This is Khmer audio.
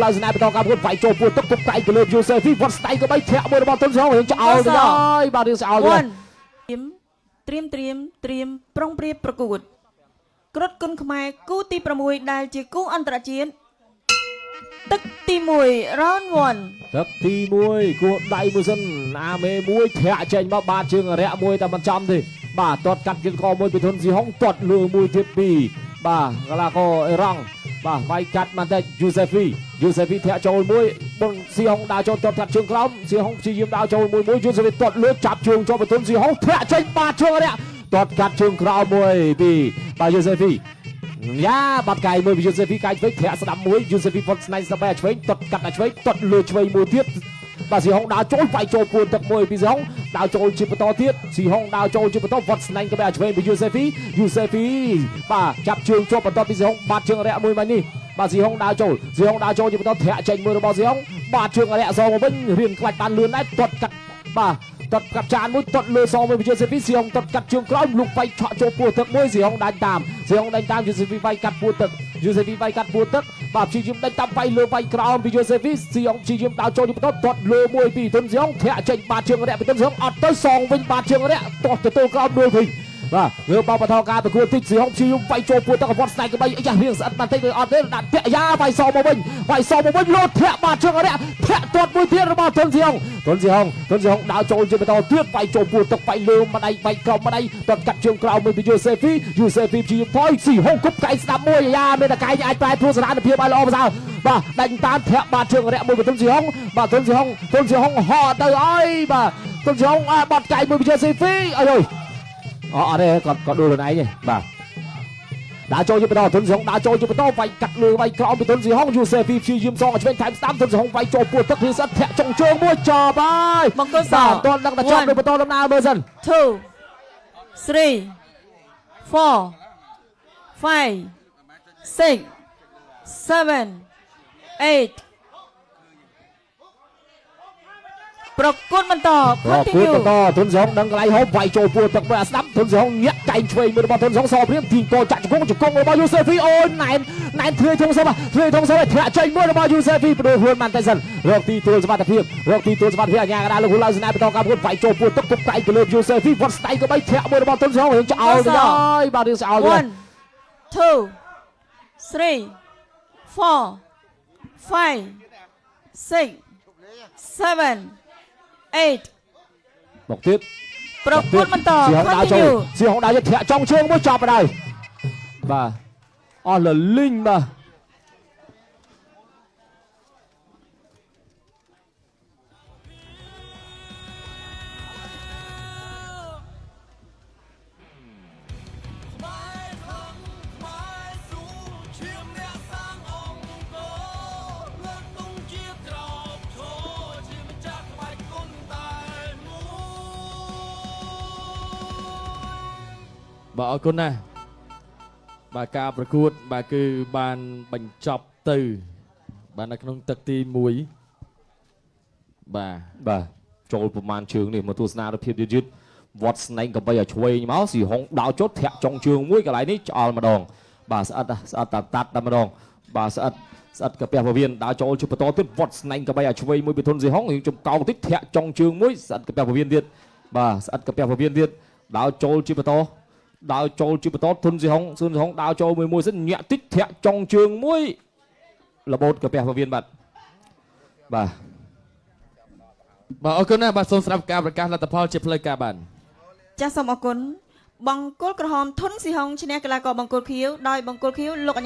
ឡើងស្នេហ៍បន្តការប្រកួតវាយចូលពួនទឹកគប់កែងទៅលើយូសេហ្វីវត្តស្ដៃក៏បីធាក់មួយរបស់ទុនសងរៀងឆ្អោលទៅហើយបាទរៀងឆ្អោលទៅ 1ត្រៀមត្រៀមត្រៀមប្រុងប្រៀបប្រកួត គ្រុតគុនខ្មែរគូទី6ដែលជាគូអន្តរជាតិទឹកទី1 round 1 ទឹកទី1គួរដៃមួយសិនអាមេមួយធាក់ចេញមកបាទជើងអរិយមួយតែមិនចំទេបាទទាត់កាត់ជើងកមួយពីធុនស៊ីហុងទាត់លើមួយទៀតពីបាទកីឡាករអេរ៉ង់បាទវាយកាត់បន្តិចយូសេហ្វីយូសេហ្វីធាក់ចូលមួយបុនស៊ីហុងដើរចូលទាត់កាត់ជើងក្រោមស៊ីហុងព្យាយាមដើរចូលមួយមួយយូសេហ្វីទាត់លើចាប់ជើងជាប់ពីធុនស៊ីហុងធាក់ចេញបាទជើងអរិយទាត់កាត់ជើងក្រោមមួយពីបាទយូសេហ្វី យ៉ាបាត់កាយមួយពីយូសេហ្វីកាយឆ្វេងធាក់ស្ដាំមួយយូសេហ្វីផុតស្នែងស្ដាំបែឆ្វេងទាត់កាត់ដល់ឆ្វេងទាត់លើឆ្វេងមួយទៀតបាទស៊ីហុងដើរចូលវាយចូលពួនទឹកមួយពីស៊ីហុងដើរចូលជាបន្តទៀតស៊ីហុងដើរចូលជាបន្តវត្តស្នែងក៏បែឆ្វេងពីយូសេហ្វីយូសេហ្វីបាទចាប់ជើងជាប់បន្តពីស៊ីហុងបាត់ជើងរយៈមួយមកនេះបាទស៊ីហុងដើរចូលស៊ីហុងដើរចូលជាបន្តធាក់ចេញមួយរបស់ស៊ីហុងបាទជើងរយៈសងមកវិញរៀងខ្លាច់បានលឿនដែរទាត់កាត់បាទទាត់កាត់ចានមួយទាត់លើសងមួយពីយូសេហ្វីស៊ីហុងទាត់កាត់ជើងក្រោមលុកវាយឆក់ចូលពោះទឹកមួយស៊ីហុងដាច់តាមស៊ីហុងដាច់តាមយូសេហ្វីវាយកាត់ពោះទឹកយូសេហ្វីវាយកាត់ពោះទឹកបាទព្យាយាមដាច់តាមវាយលើវាយក្រោមពីយូសេហ្វីស៊ីហុងព្យាយាមដើរចូលជាបន្តទាត់លើមួយពីទុនស៊ីហុងធាក់ចេញបាទជើងរយៈពីទុនស៊ីហុងអត់ទៅសងវិញបាទជើងរយៈទាត់ទទួលក្រោមដួលវិញបាទលើបោបថការប្រកួតតិចស៊ីហុងព្យាយាមវាយចូលពោះទឹកវត្តស្នែងកបីអាយ៉ារៀងស្អិតបន្តិចឬអត់ទេដាក់ធាក់យ៉ាវាយសងមកវិញវាយសងមកវិញលោតធាក់បាទជើងរយៈធាក់ទាត់មួយទៀតរបស់ទុនស៊ីហុងទុនស៊ីហុងទុនស៊ីហុងដើរចូលជាបន្តទៀតវាយចូលពោះទឹកវាយលើម្ដាយវាយក្រោមម្ដាយទាត់កាត់ជើងក្រោមមួយពីយូសេហ្វីយូសេហ្វីព្យាយាមថយស៊ីហុងគប់កែងស្ដាំមួយអាយ៉ាមានតែកែងអាចប្រែប្រួលស្ថានភាពឲ្យល្អប្រសើរបាទដាច់តាមធាក់បាទជើងរយៈមួយពីទុនស៊ីហុងបាទទុនស៊ីហុងទុនស៊ីហុងហត់ទៅអើយបាទទុនស៊ីហុងបាត់កែងមួយពីយូសេហ្វីអើយ អត់ទេគាត់គាត់ដួលខ្លួនឯងទេបាទដើរចូលជាបន្តទុនស៊ីហុងដើរចូលជាបន្តវាយកាត់លើវាយក្រោមពីទុនស៊ីហុងយូសេហ្វីព្យាយាមសងឲ្យឆ្វេងថែមស្ដាំទុនស៊ីហុងវាយចូលពោះទឹកវាសិតធាក់ចុងជើងមួយចប់ហើយ បង្គោលស បាទតន់ដឹងតែចប់នៅបន្តដំណើរមើលសិន 2 3 4 5 6 7 8ប្រកួតបន្ត ប្រគួត continue បន្តទុនស៊ីហុងដឹងកន្លែងហូបវាយចូលពោះទឹកមួយអាស្ដាំទុនស៊ីហុងញាក់កែងឆ្វេងមួយរបស់ទុនស៊ីហុងសព្រៀមទីកចាក់ជង្គង់ជង្គង់របស់យូសេហ្វីអូយណែនណែនធ្លាយធំសុបធ្លាយធំសុបធាក់ចេញមួយរបស់យូសេហ្វីបដូរខ្លួនបានតែសិនរកទីទួលសុវត្ថិភាពរកទីទួលសុវត្ថិភាពអាញាកដាលលោកហ៊ូឡៅស្នេហ៍បន្តការប្រកួតវាយចូលពោះទឹកគប់កែងទៅលើយូសេហ្វីវត្តស្ដៃក៏បីធាក់មួយរបស់ទុនស៊ីហុងរៀងឆ្អោលទៅហើយបាទរៀងឆ្អោលទៅ 1 2 3 4 5 6 7 8 មកទៀត ប្រកួតបន្ត ស៊ីហុងដើរចូល continue ស៊ីហុងដើរចូលធាក់ចុងជើងមួយចប់ហើយបាទអស់លលីងបាទ ខ្មែរខ្លាំងខ្មែរស៊ូឈាមអ្នកសាងអង្គរលើកទង់ជាតិក្រោកឈរជាម្ចាស់ក្បាច់គុណតែមួយ បាទអរគុណណាស់បាទការប្រកួត បាទគឺបានបញ្ចប់ទៅ បាទនៅក្នុងទឹកទី1បាទ បាទចូលប្រមាណជើងនេះមកទស្សនារូបភាពយឺតយឺតវត្តស្នែងកំបីឲ្យឆ្វេងមកស៊ីហុងដោចុតធាក់ចុងជើងមួយកន្លែងនេះឆ្អល់ម្ដងបាទស្អិតណាស់ស្អិតតាតាត់តែម្ដងបាទស្អិតស្អិតកាពះពវៀនដើរចូលជាបន្តទៀតវត្តស្នែងកំបីឲ្យឆ្វេងមួយពីធុនស៊ីហុងរៀងចំកោងតិចធាក់ចុងជើងមួយស្អិតកាពះពវៀនទៀតបាទស្អិតកាពះពវៀនទៀតដើរចូលជាបន្តដើរចូលជាបន្តធុនស៊ីហុងស៊ុនស៊ីហុងដើរចូលមួយមួយសិនញាក់តិចធាក់ចុងជើងមួយរបូតកាពះពវៀនបាទបាទ បាទអរគុណណាស់បាទសូមស្ដាប់ការប្រកាសលទ្ធផលជាផ្លូវការបាទ ចាសសូមអរគុណបង្គោលក្រហមធុនស៊ីហុងឈ្នះកីឡាករបង្គោលខៀវដោយបង្គោលខៀវលោក